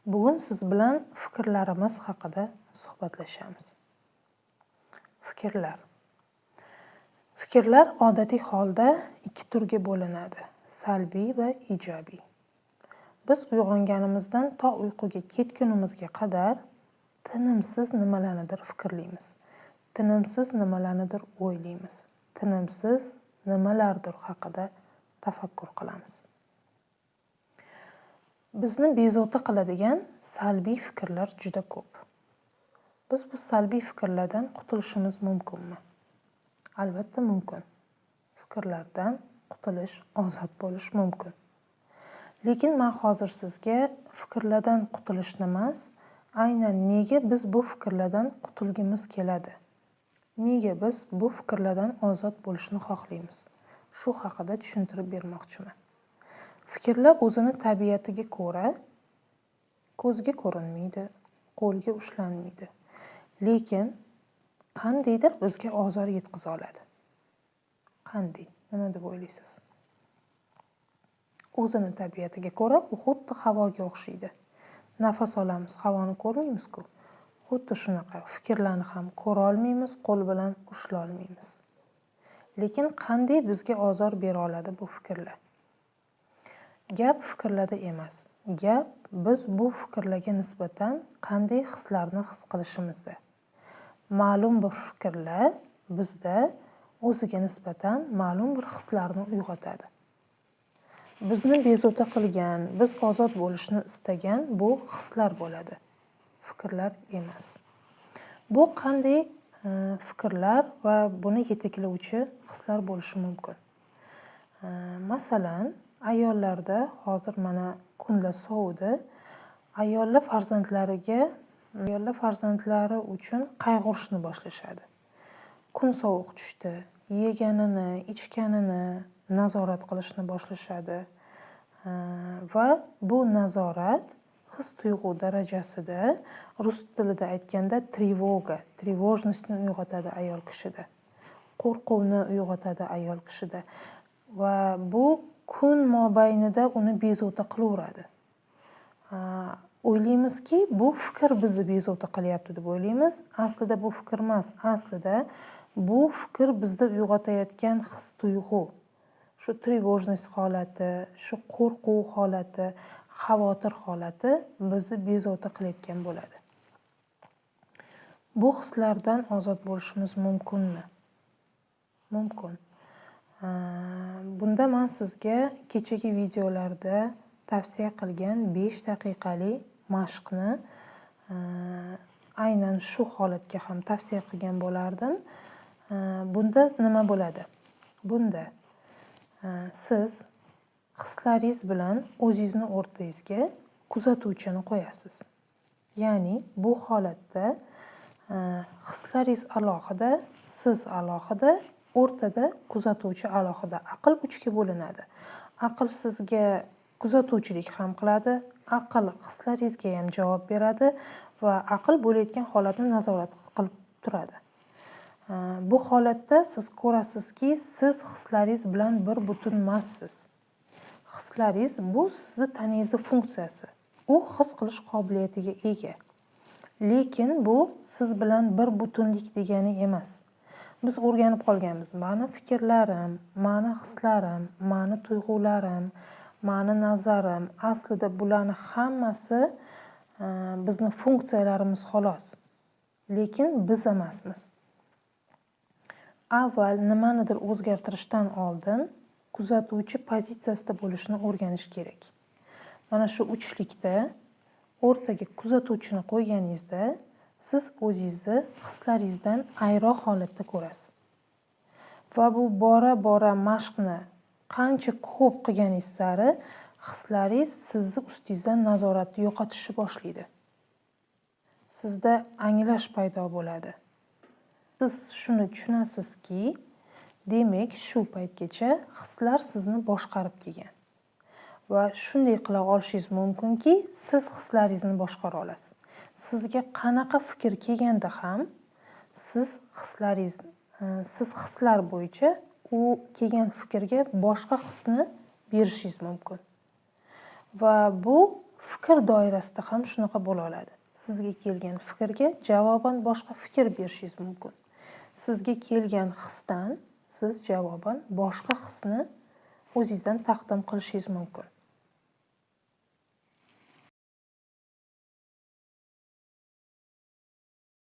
Bugun siz bilan fikrlarimiz haqida suhbatlashamiz. Fikrlar. Fikrlar odatiy holda ikki turga bo'linadi: salbiy va ijobiy. Biz uyg'onganimizdan to uyquga ketgunimizga qadar tinimsiz nimalarnidir fikrlaymiz. Tinimsiz nimalarnidir o'ylaymiz. Tinimsiz nimalardir haqida tafakkur qilamiz. Bizni bezovta qiladigan salbiy fikrlar juda ko'p. Biz bu salbiy fikrlardan qutulishimiz mumkinmi? Albatta mumkin. Fikrlardan qutulish, ozod bo'lish mumkin. Lekin men hozir sizga fikrlardan qutulishni emas, aynan nega biz bu fikrlardan qutulgimiz keladi? Nega biz bu fikrlardan ozod bo'lishni xohlaymiz? Shu haqida tushuntirib bermoqchiman. Fikrlar o'zini tabiatiga ko'ra ko'zga ko'rinmaydi, qo'lga ushlanmaydi. Lekin qandaydir bizga ozor yetkaza oladi. Qanday? Nima deb o'ylaysiz? O'zini tabiatiga ko'ra u xuddi havoga o'xshaydi. Nafas olamiz, havoni ko'rmaymiz-ku. Xuddi shunaqa fikrlarni ham ko'ra olmaymiz, qo'l bilan ushlay olmaymiz. Lekin qanday bizga ozor bera oladi bu fikrlar? Gap fikrlarda emas. Gap biz bu fikrlarga nisbatan qanday hislarni his qilishimizda. Ma'lum bir fikrlar bizda o'ziga nisbatan ma'lum bir hislarni uyg'otadi. Bizni bezovta qilgan, biz ozod bo'lishni istagan bu hislar bo'ladi, fikrlar emas. Bu qanday fikrlar va buni yetaklovchi hislar bo'lishi mumkin? Masalan, ayollarda hozir mana kunlar sovidi. Ayollar farzandlari uchun qayg'urishni boshlashadi. Kun sovuq tushdi, yeganini, ichganini nazorat qilishni boshlashadi. Va bu nazorat his-tuyg'u darajasida, rus tilida aytganda, тревога, тревожность ni uyg'otadi ayol kishida. Qo'rquvni uyg'otadi ayol kishida va bu kun mobaynida uni bezovta qilaveradi. O'ylaymizki, bu fikr bizni bezovta qilyapti deb o'ylaymiz. Aslida bu fikr emas, aslida bu fikr bizda uyg'otayotgan his-tuyg'u. Shu тревожность holati, shu qo'rquv holati, xavotir holati bizni bezovta qilayotgan bo'ladi. Bu hislardan ozod bo'lishimiz mumkinmi? Mumkin. Bunda man sizga kechagi videolarda tavsiya qilgan 5 daqiqalik mashqni aynan shu holatga ham tavsiya qilgan bo'lardim. Bunda nima bo'ladi? Bunda siz hislaringiz bilan o'zingizni o'rtangizga kuzatuvchini qo'yasiz. Ya'ni bu holatda hislaringiz alohida, siz alohida, o'rtada kuzatuvchi alohida. Aql uchga bo'linadi. Aql sizga kuzatuvchilik ham qiladi, aql hislaringizga ham javob beradi va aql bo'layotgan holatni nazorat qilib turadi. Bu holatda siz ko'rasizki, siz hislaringiz bilan bir butun emassiz. Hislaringiz bu sizni tanangizni funksiyasi. U his qilish qobiliyatiga ega. Lekin bu siz bilan bir butunlik degani emas. Biz o'rganib qolganmiz. Mani fikrlarim, mani hislarim, mani tuyg'ularim, mani nazarim, aslida bularni hammasi bizni funksiyalarimiz xolos. Lekin biz emasmiz. Avval nimanidir o'zgartirishdan oldin kuzatuvchi pozitsiyasida bo'lishni o'rganish kerak. Mana shu uchlikda o'rtaga kuzatuvchini qo'yganingizda siz o'zingizni hislaringizdan ayro holatda ko'rasiz. Va bu bora-bora mashqni qancha ko'p qilganingiz sari hislaringiz sizni ustingizdan nazoratni yo'qotishni boshlaydi. Sizda anglash paydo bo'ladi. Siz shuni tushunasizki, demak, shu paytgacha hislar sizni boshqarib kelgan. Va shunday qila olishingiz mumkinki, siz hislaringizni boshqara olasiz. Sizga qanaqa fikr kelganda ham siz hislar bo'yicha u kelgan fikrga boshqa hisni berishingiz mumkin. Va bu Fikr doirasida ham shunaqa bo'la oladi. Sizga kelgan fikrga javoban boshqa fikr berishingiz mumkin. Sizga kelgan hisdan siz javoban boshqa hisni o'zingizdan taqdim qilishingiz mumkin.